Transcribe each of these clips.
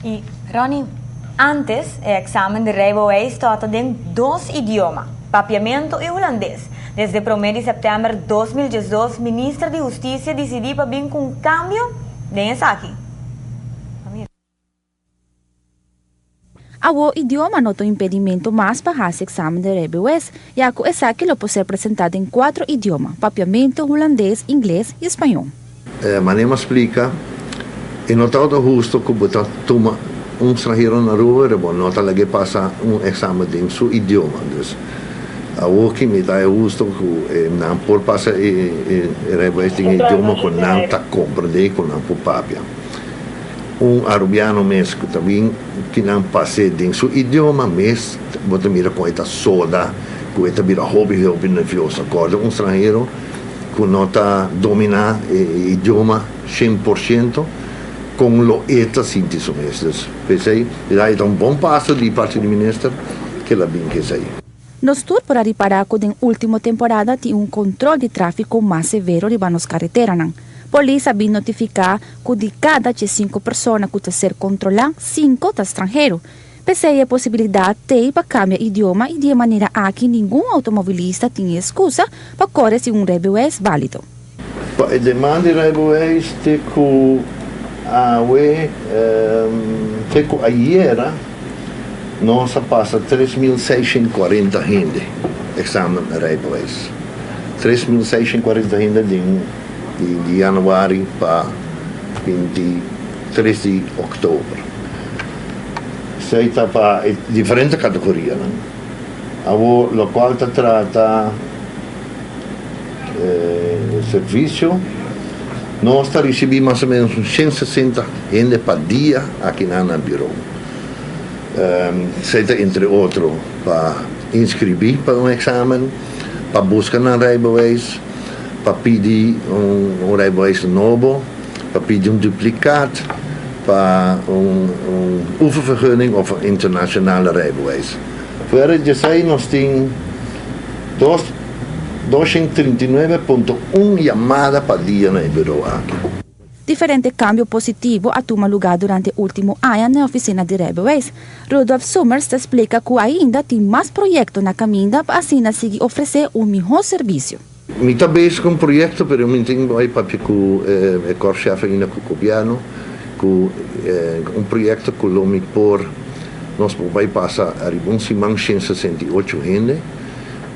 Y Ronnie, antes e examen di rijbewijs tabata den dos idioma, Papiamento y Hulandes. Desde 1 di september di 2012, Minister di Husticia a dicidi pa bin cu un cambio den esaki. Awo idioma no ta un impedimento mas pa haci examen di rijbewijs, ya cu esaki lo por ser presenta den cuatro idioma: Papiamento, Hulandes, Ingles y Spaño. Manera mi a splica, e no ta husto cu bo ta tuma un stranhero na Aruba, bo no ta lag'e pasa un examen den su idioma. Dus, awo cu mi ta husto cu nan por pasa e rijbewijs den idioma cu nan ta comprende, cu nan por papia. Un arubiano mes cu tambe cu nan pasa den su idioma mes, bo ta mira con e ta soda, cu e ta bira hopi hopi nervioso. Awor, un stranhero cu no ta domina e idioma 100%, con lo e ta sinti su mes. Dus, pesey, ta un bon paso di parti di minister cu el a bin cu esey. Nos tur por a ripara cu den ultimo temporada tin un control di trafico mas severo riba nos careteranan. Polis a bin notifica cu di cada 5 persona cu ta ser controla, 5 ta stranhero. Pesey e posibilidad t'ey pa cambia idioma y di manera aki ningun automobilista tin excusa pa core sin un rijbewijs valido. E demanda di rijbewijs te cu awe, te cu ayera, nos a pasa 3.640 hende examen rijbewijs. 3.640 hende di januari pa 23 di october. Esey ta pa diferente categoria, no? Awo, locual ta trata servicio, nos ta ricibi mas o menos 160 hende pa dia aki na bureau. Sea entre otro pa inscribi pa un examen, pa busca un rijbewijs, pa pidi un rijbewijs nobo, pa pidi un duplicaat, pa un oefenvergunning of un internationale rijbewijs. Fuera di esey nos tin 239.1 yamada pa dia na bureau aki. Diferente cambio positivo a tuma luga durante ultimo aña na oficina di rijbewijs. Rudolf Summers ta splica cu ainda tin mas proyecto na caminda pa asina sigui ofrece un miho servicio. Mi ta bezig cu un proyecto, pero mi tin cu papia cu e korpschef ainda cu gobierno, cu un proyecto cu lo mi por nos por bay pasa ariba un siman 168 hende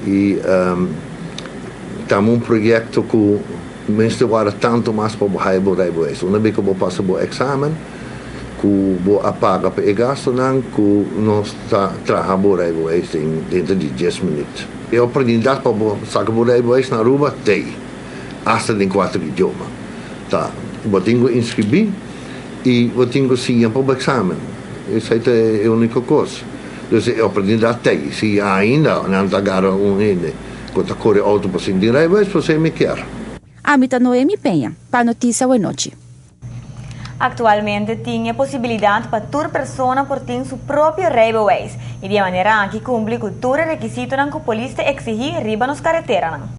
y ta un proyecto cu mester warda tanto mas pa haya bo rijbewijs. Un biaha cu bo pasa bo examen, cu bo a paga pa e gastonan, cu nos ta traha bo rijbewijs dentro di 10 minuut. E oportunidad pa saca bo rijbewijs na Aruba, t'ey. Hasta den cuater idioma. Ta, bo tin cu inscribi y bo tin cu siña pa e examen. Esey ta e unico cos. Dus e oportunidad t'ey. Si ainda nan ta gara un hende cu ta core auto pa sin rijbewijs, bo mi kier. Ami ta Noemi Peña, pa Noticia Nochi. Actualmente tin e posibilidad pa tur persona por tin su propio rijbewijs y di manera aki cumpli cu tur requisitonan cu polis ta exigi riba nos careteranan.